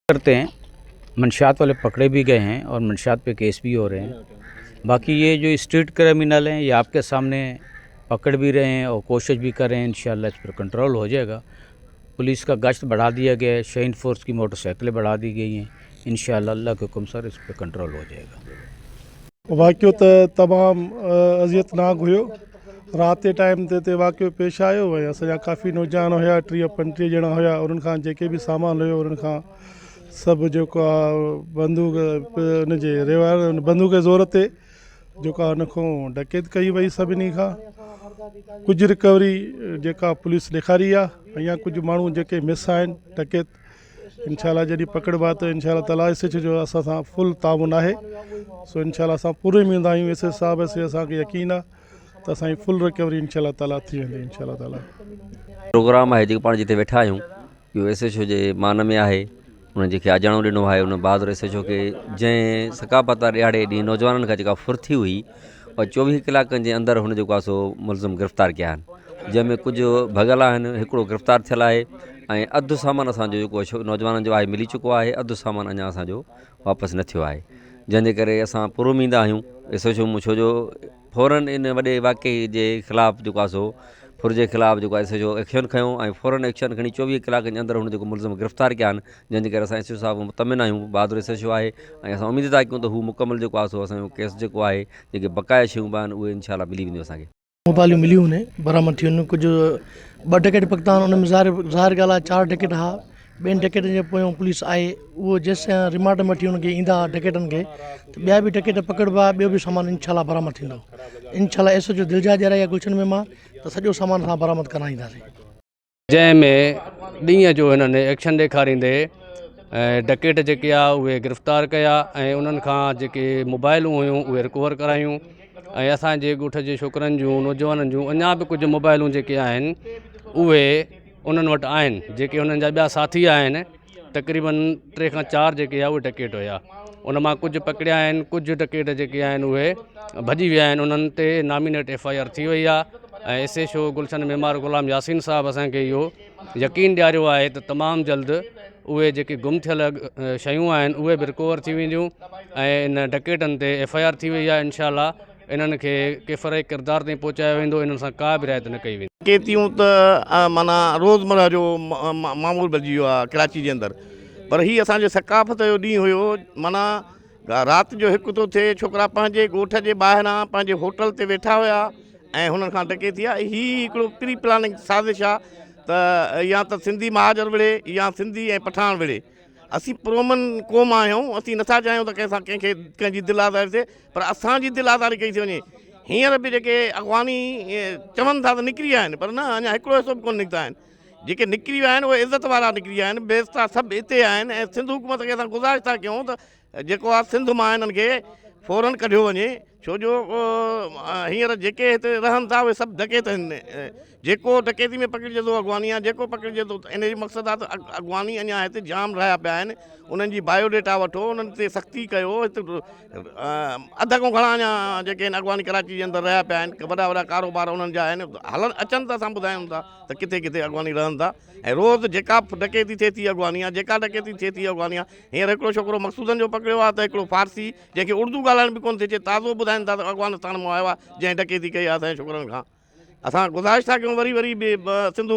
करते हैं। मंशियात वाले पकड़े भी गए हैं और मंशियात पे केस भी हो रहे हैं। बाकी ये जो स्ट्रीट क्रिमिनल हैं ये आपके सामने पकड़ भी रहे हैं और कोशिश भी कर रहे हैं, इंशाअल्लाह इस पर कंट्रोल हो जाएगा। पुलिस का गश्त बढ़ा दिया गया है, शाहीन फोर्स की मोटरसाइकिलें बढ़ा दी गई हैं, इंशाअल्लाह अल्लाह के हुक्म सर इस पर कंट्रोल हो जाएगा। वाक़ियो त तमामु अज़ियतनाक हुयो। राति जे टाइम ते हिते वाक़ियो पेश आयो ऐं असांजा काफ़ी नौजवान हुया, 30 35 ॼणा हुया, उन्हनि खां जेके बि सामान हुयो उन्हनि खां सभु जेको आहे बंदूक हुन जे रिवाल्वर बंदूक जे ज़ोर ते जेको आहे हुन खां डकैत कई वई। सभिनी खां कुझु रिकवरी जेका पुलिस ॾेखारी आहे, अञा कुझु माण्हू जेके मिस आहिनि डकैत, इनशा अल्लाह जॾहिं पकड़बा त इनशा अल्लाह ताला एस एच ओ जो असां सां फुल ताउन आहे, सो इनशा अल्लाह असां पूरे में ईंदा आहियूं। एस एस साहब से असांखे यकीन आहे त असांजी फुल रिकवरी इनशा अल्लाह ताला थी वेंदी इनशा अल्लाह ताला। प्रोग्राम आहे जेको पाण जिते वेठा आहियूं, इहो एस एच ओ जे मान में आहे। उन्हनि जेके आजाणो ॾिनो आहे उन बहादुर एस एच ओ खे, जंहिं सकाफ़त ॾिहाड़े ॾींहुं नौजवाननि खां जेका फुर थी हुई और 24 कलाकनि जे अंदरि हुन जेको आहे सो मुलज़िम गिरफ़्तार कया आहिनि, जंहिंमें कुझु भॻल आहिनि, हिकिड़ो गिरफ़्तार थियल आहे ऐं अधु सामान असांजो जेको नौजवाननि जो आहे मिली चुको आहे, अधु सामान अञा असांजो वापसि न थियो आहे, जंहिंजे करे असां पुर उमीद आहियूं एस एच ओ छो जो फ़ौरन इन वॾे वाक़े जे ख़िलाफ़ जेको आहे सो फुर जे ख़िलाफ़ जेको आहे एस एच ओ एक्शन खयो ऐं फ़ौरन एक्शन खणी 24 कलाकनि जे अंदरि हुन जेको मुलज़िम गिरफ़्तार कया आहिनि, जंहिंजे करे असां एस एच ओ साहिब मुतमिन आहियूं। बहादुर एस एच ओ आहे ऐं असां उमेद था कयूं त हू मुकमल जेको आहे सो असांजो केस जेको आहे, जेके बक़ाया शयूं बि आहिनि उहे इनशा मिली वेंदियूं असांखे। मोबाइलूं मिलियूं आहिनि, बरामद थियूं आहिनि। कुझु 2 टिकेट पकिता आहिनि, उन में ज़ाहिर ॻाल्हि आहे 4 टिकेट हा, ॿिनि टिकेटनि जे पोयां पुलिस आहे, उहो जेसीं रिमांड में वठी हुनखे ईंदा टिकेटनि खे त ॿिया बि टिकेट पकड़बा, ॿियो बि सामान इनशा बरामद थींदो। इनशा एस एच ओ दिलजा ॾियाराई आहे गुलशन में मां त सॼो सामान असां बरामद कराईंदासीं। जंहिंमें ॾींहं जो हिननि एक्शन ॾेखारींदे डकैत जेके आहे उहे गिरफ़्तार कया ऐं उन्हनि खां जेके मोबाइलूं हुयूं उहे रिकवर करायूं ऐं असांजे ॻोठ जे छोकिरनि जूं नौजवाननि जूं अञा बि कुझु मोबाइलूं जेके आहिनि उहे उन्हनि वटि आहिनि, जेके हुननि जा ॿिया साथी आहिनि, तक़रीबन 3 खां 4 जेके आहे उहे डकैत हुया, उन मां कुझु पकड़िया आहिनि, कुझु डकैत जेके आहिनि उहे भॼी विया आहिनि, उन्हनि ते नॉमिनेट एफ I R थी वई आहे ऐं एस एच ओ गुलशन मेमार ग़ुलाम यासीन साहिबु असांखे इहो यकीन ॾियारियो आहे त तमामु जल्द उहे जेके गुम थियल शयूं आहिनि उहे बि रिकवर थी वेंदियूं ऐं इन डकैतनि ते एफ I R थी वई आहे। इनशा इन्हनि खे केफ़र किरदार ताईं पहुचायो वेंदो, इन्हनि सां का बि रिआयत न कई वेंदी। डकैतियूं त माना रोज़मर्रा जो मामूल बणिजी वियो आहे कराची जे अंदरि, पर हीअ असांजे सकाफ़त जो ॾींहुं हुयो। माना राति जो हिकु थो थिए, छोकिरा पंहिंजे ॻोठ जे ॿाहिरां पंहिंजे होटल ते वेठा हुया ऐं हुननि खां डकैती आहे। हीअ हिकिड़ो प्री प्लानिंग साज़िश आहे त या त सिंधी महाजर विड़े या सिंधी ऐं पठाण विड़े। असीं पुरअमन क़ौम आहियूं, असीं नथा चाहियूं त कंहिंसां कंहिंखे कंहिंजी दिलि आज़ारी थिए, पर असांजी दिलि आज़ारी कई थी वञे। हींअर बि जेके अॻवानी चवनि था त निकिरी विया आहिनि, पर न अञा हिकिड़ो हिसो बि कोन निकिता आहिनि। जेके निकिरी विया आहिनि उहे इज़त वारा निकिरी विया आहिनि, बेइज़ता सभु हिते आहिनि। ऐं सिंध हुकूमत खे असां गुज़ारिश था कयूं त जेको आहे सिंध मां हिननि खे फ़ौरन कढियो वञे, छो जो हींअर जेके हिते रहनि था उहे सभु डकैत आहिनि। जेको डकैती में पकड़िजे थो अॻवानी आहे, जेको पकड़िजे थो, इन जो मक़सदु आहे त अॻवानी अञा हिते जाम रहिया पिया आहिनि, उन्हनि जी बायोडेटा वठो, उन्हनि ते सख़्ती कयो। हिते अध खां घणा अञा जेके आहिनि अॻवानी कराची जे अंदरि रहिया पिया आहिनि, वॾा वॾा कारोबार उन्हनि जा आहिनि, हलनि अचनि त असां ॿुधायूं था त किथे किथे अॻवानी रहनि था। ऐं रोज़ जेका डकैती थिए थी अॻवानी आहे, जेका डकैती थिए थी अॻवानी आहे। हींअर हिकिड़ो छोकिरो मक़सूदनि जो पकड़ियो आहे त हिकिड़ो फ़ारसी जंहिंखे उर्दू ॻाल्हाइणु बि कोन थी अचे, ताज़ो ॿुधाइनि था त अफ़ग़ानिस्तान मां आयो आहे, जंहिं डकैती कई आहे असांजे छोकिरनि खां। असां गुज़ारिश था कयूं वरी वरी बि सिंधु